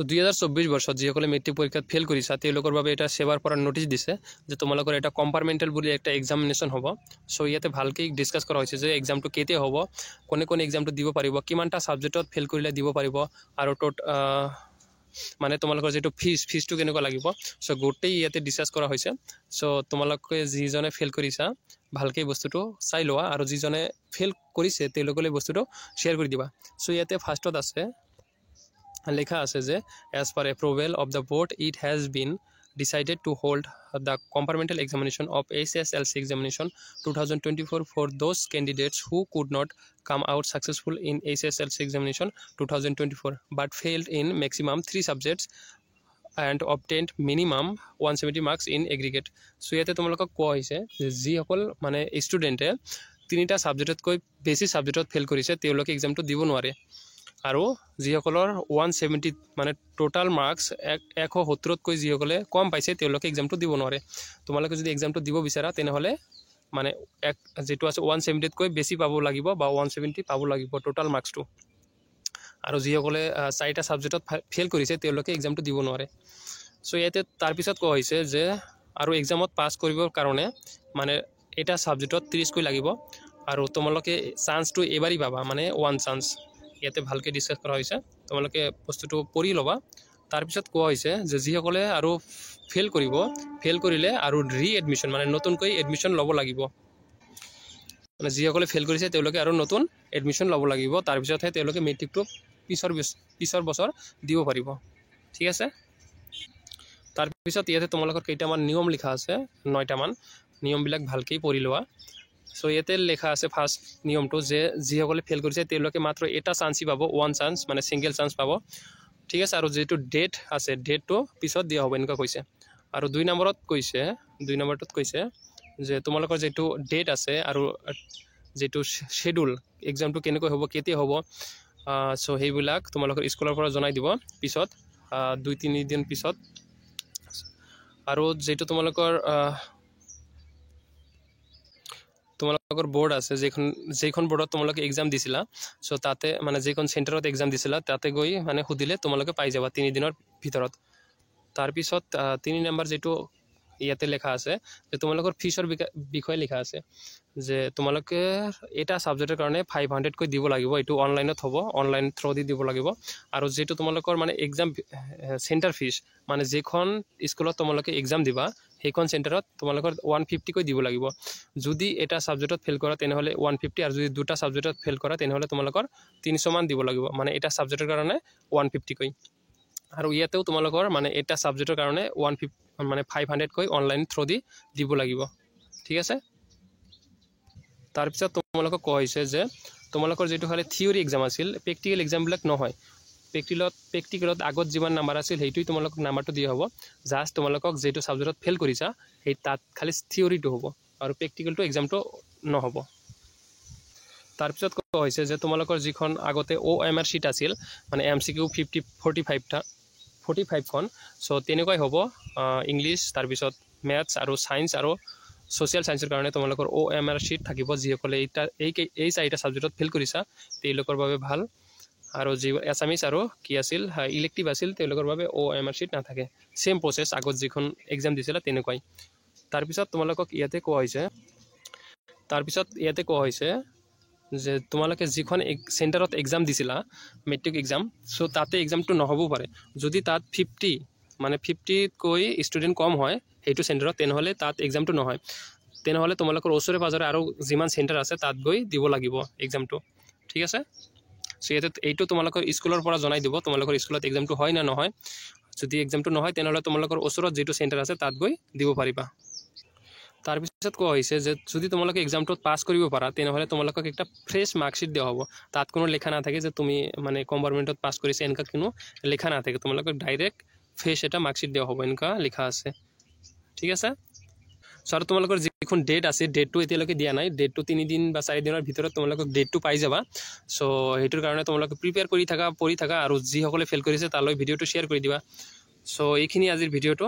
চ' 2024 বৰ্ষত যিসকলে মেট্ৰিক পৰীক্ষাত ফেইল কৰিছা, তেওঁলোকৰ বাবে এটা ছেবাৰ পৰা ন'টিছ দিছে যে তোমালোকৰ এটা কম্পাৰ্টমেণ্টেল বুলি এটা এক্সামিনেশ্যন হ'ব। চ' ইয়াতে ভালকৈ ডিছকাছ কৰা হৈছে যে এক্সামটো কেতিয়া হ'ব, কোনে কোনে এক্সামটো দিব পাৰিব, কিমানটা ছাবজেক্টত ফেইল কৰিলে দিব পাৰিব, আৰু ট'ট মানে তোমালোকৰ যিটো ফিজটো কেনেকুৱা লাগিব। চ' গোটেই ইয়াতে ডিছকাছ কৰা হৈছে। চ' তোমালোকে যিজনে ফেইল কৰিছা, ভালকৈ বস্তুটো চাই লোৱা আৰু যিজনে ফেইল কৰিছে তেওঁলোকলৈ বস্তুটো শ্বেয়াৰ কৰি দিবা। চ' ইয়াতে ফাৰ্ষ্টত আছে, লেখা আছে যে as per approval of the board, it has been decided to hold the compartmental examination of HSLC examination 2024 for those candidates who could not come out successful in HSLC examination 2024 but failed in maximum three subjects and obtained minimum 170 marks in aggregate. চ' ইয়াতে তোমালোকক কোৱা হৈছে যে যিসকল মানে ষ্টুডেণ্টে তিনিটা ছাবজেক্টতকৈ বেছি ছাবজেক্টত fail কৰিছে, তেওঁলোকে এক্সামটো দিব নোৱাৰে আৰু যিসকলৰ 170 মানে টোটাল মাৰ্কছ 170তকৈ যিসকলে কম পাইছে, তেওঁলোকে এক্সামটো দিব নোৱাৰে। তোমালোকে যদি এক্সামটো দিব বিচাৰা, তেনেহ'লে মানে যিটো আছে 170তকৈ বেছি পাব লাগিব বা 170 পাব লাগিব টোটাল মাৰ্কছটো। আৰু যিসকলে চাৰিটা ছাবজেক্টত ফেইল কৰিছে, তেওঁলোকে এক্সামটো দিব নোৱাৰে। চ' ইয়াতে তাৰপিছত কোৱা হৈছে যে আৰু এক্সামত পাছ কৰিবৰ কাৰণে মানে এটা ছাবজেক্টত 30কৈ লাগিব আৰু তোমালোকে চান্সটো এবাৰেই পাবা, মানে ওৱান চান্স। ইয়াতে ভালকৈ ডিছকাছ কৰা হৈছে, তোমালোকে বস্তুটো পঢ়ি ল'বা। তাৰপিছত কোৱা হৈছে যে যিসকলে আৰু ফেইল কৰিব, ফেইল কৰিলে আৰু ৰি এডমিশ্যন মানে নতুনকৈ এডমিশ্যন ল'ব লাগিব। মানে যিসকলে ফেইল কৰিছে, তেওঁলোকে আৰু নতুন এডমিশ্যন ল'ব লাগিব, তাৰপিছতহে তেওঁলোকে মেট্ৰিকটো পিছৰ বছৰ দিব পাৰিব। ঠিক আছে। তাৰপিছত ইয়াতে তোমালোকৰ কেইটামান নিয়ম লিখা আছে, নয়টামান নিয়মবিলাক ভালকৈ পঢ়ি লোৱা। চ' ইয়াতে লেখা আছে ফাৰ্ষ্ট নিয়মটো যে যিসকলে ফেইল কৰিছে, তেওঁলোকে মাত্ৰ এটা চান্সই পাব, ওৱান চান্স মানে ছিংগল চান্স পাব। ঠিক আছে। আৰু যিটো ডেট আছে, ডেটটো পিছত দিয়া হ'ব, এনেকুৱা কৈছে। আৰু দুই নম্বৰটোত কৈছে যে তোমালোকৰ যিটো ডেট আছে আৰু যিটো শ্বেডিউল, এক্সামটো কেনেকৈ হ'ব, কেতিয়া হ'ব, চ' সেইবিলাক তোমালোকৰ স্কুলৰ পৰা জনাই দিব পিছত, 2-3 দিন পিছত। আৰু যিটো তোমালোকৰ বৰ্ড আছে, যিখন বৰ্ডত তোমালোকে এক্সাম দিছিলা, চ' তাতে মানে যিখন চেণ্টাৰত এক্সাম দিছিলা, তাতে গৈ মানে সুধিলে তোমালোকে পাই যাবা 3 দিনৰ ভিতৰত। তাৰপিছত তিনি নম্বৰ যিটো ইয়াতে লেখা আছে যে তোমালোকৰ ফিজৰ বিষয়ে লিখা আছে যে তোমালোকে এটা ছাবজেক্টৰ কাৰণে 500কৈ দিব লাগিব। এইটো অনলাইনত হ'ব, অনলাইন থ্ৰ' দি দিব লাগিব। আৰু যিটো তোমালোকৰ মানে এক্সাম চেণ্টাৰ ফিজ, মানে যিখন স্কুলত তোমালোকে এক্সাম দিবা, সেইখন চেণ্টাৰত তোমালোকৰ 150কৈ দিব লাগিব। যদি এটা ছাবজেক্টত ফেইল কৰা, তেনেহ'লে 150 আৰু যদি দুটা ছাবজেক্টত ফেইল কৰা, তেনেহ'লে তোমালোকৰ 300মান দিব লাগিব, মানে এটা ছাবজেক্টৰ কাৰণে 150কৈ। আৰু ইয়াতেও তোমালোকৰ মানে এটা ছাবজেক্টৰ কাৰণে 150 মানে 500কৈ অনলাইন থ্ৰ' দি দিব লাগিব। ঠিক আছে। তাৰপিছত তোমালোকক কোৱা হৈছে যে তোমালোকৰ যিটো খালি থিয়ৰী এক্সাম আছিল, প্ৰেক্টিকেল এক্সামবিলাক নহয়। প্ৰেক্টিকেলত আগত যিমান নাম্বাৰ আছিল, সেইটোৱেই তোমালোকক নাম্বাৰটো দিয়া হ'ব। জাষ্ট তোমালোকক যিটো ছাবজেক্টত ফেইল কৰিছা, সেই তাত খালি থিয়ৰীটো হ'ব আৰু প্ৰেক্টিকেলটো এক্সামটো নহ'ব। তাৰপিছত কোৱা হৈছে যে তোমালোকৰ যিখন আগতে অ' এম আৰ শ্বীট আছিল, মানে এম চি কিউ 50 45টা, 45খন, চ' তেনেকুৱাই হ'ব। ইংলিছ, তাৰপিছত মেথছ আৰু ছায়েন্স আৰু ছ'চিয়েল ছায়েন্সৰ কাৰণে তোমালোকৰ অ' এম আৰ শ্বীট থাকিব। যিসকলে এই এই চাৰিটা ছাবজেক্টত ফেইল কৰিছা, তেওঁলোকৰ বাবে ভাল। আৰু যি এছামিছ আৰু কি আছিল, ইলেক্টিভ আছিল, তেওঁলোকৰ বাবে অ' এম আৰ শ্বীট নাথাকে। ছেইম প্ৰচেছ, আগত যিখন এক্সাম দিছিলে তেনেকুৱাই। তাৰপিছত ইয়াতে কোৱা হৈছে যে তোমালোকে যিখন চেণ্টাৰত এক্সাম দিছিলা মেট্ৰিক এক্সাম, চ' তাতে এক্সামটো নহ'বও পাৰে। যদি তাত 50 মানে 50তকৈ ষ্টুডেণ্ট কম হয় সেইটো চেণ্টাৰত, তেনেহ'লে তাত এক্সামটো নহয়। তেনেহ'লে তোমালোকৰ ওচৰে পাঁজৰে আৰু যিমান চেণ্টাৰ আছে, তাত গৈ দিব লাগিব এক্সামটো। ঠিক আছে। চ' ইয়াতে এইটো তোমালোকৰ স্কুলৰ পৰা জনাই দিব, তোমালোকৰ স্কুলত এক্সামটো হয় নে নহয়। যদি এক্সামটো নহয়, তেনেহ'লে তোমালোকৰ ওচৰত যিটো চেণ্টাৰ আছে, তাত গৈ দিব পাৰিবা। তাৰপিছত কোৱা হৈছে যে যদি তোমালোকে এক্সামটোত পাছ কৰিব পাৰা, তেনেহ'লে তোমালোকক একটা ফ্ৰেছ মাৰ্কশ্বিট দিয়া হ'ব। তাত কোনো লেখা নাথাকে যে তুমি মানে কম্পাৰ্টমেণ্টত পাছ কৰিছা, এনেকুৱা কোনো লেখা নাথাকে। তোমালোকক ডাইৰেক্ট ফ্ৰেছ এটা মাৰ্কশ্বিট দিয়া হ'ব, এনেকুৱা লিখা আছে। ঠিক আছে। চ' আৰু তোমালোকৰ যিখন ডেট আছে, ডেটটো এতিয়ালৈকে দিয়া নাই। ডেটটো 3 দিন বা 4 দিনৰ ভিতৰত তোমালোকক ডেটটো পাই যাবা। চ' সেইটোৰ কাৰণে তোমালোকে প্ৰিপেয়াৰ কৰি থাকা, পঢ়ি থাকা আৰু যিসকলে ফেইল কৰিছে, তালৈ ভিডিঅ'টো শ্বেয়াৰ কৰি দিবা। চ' এইখিনি আজিৰ ভিডিঅ'টো।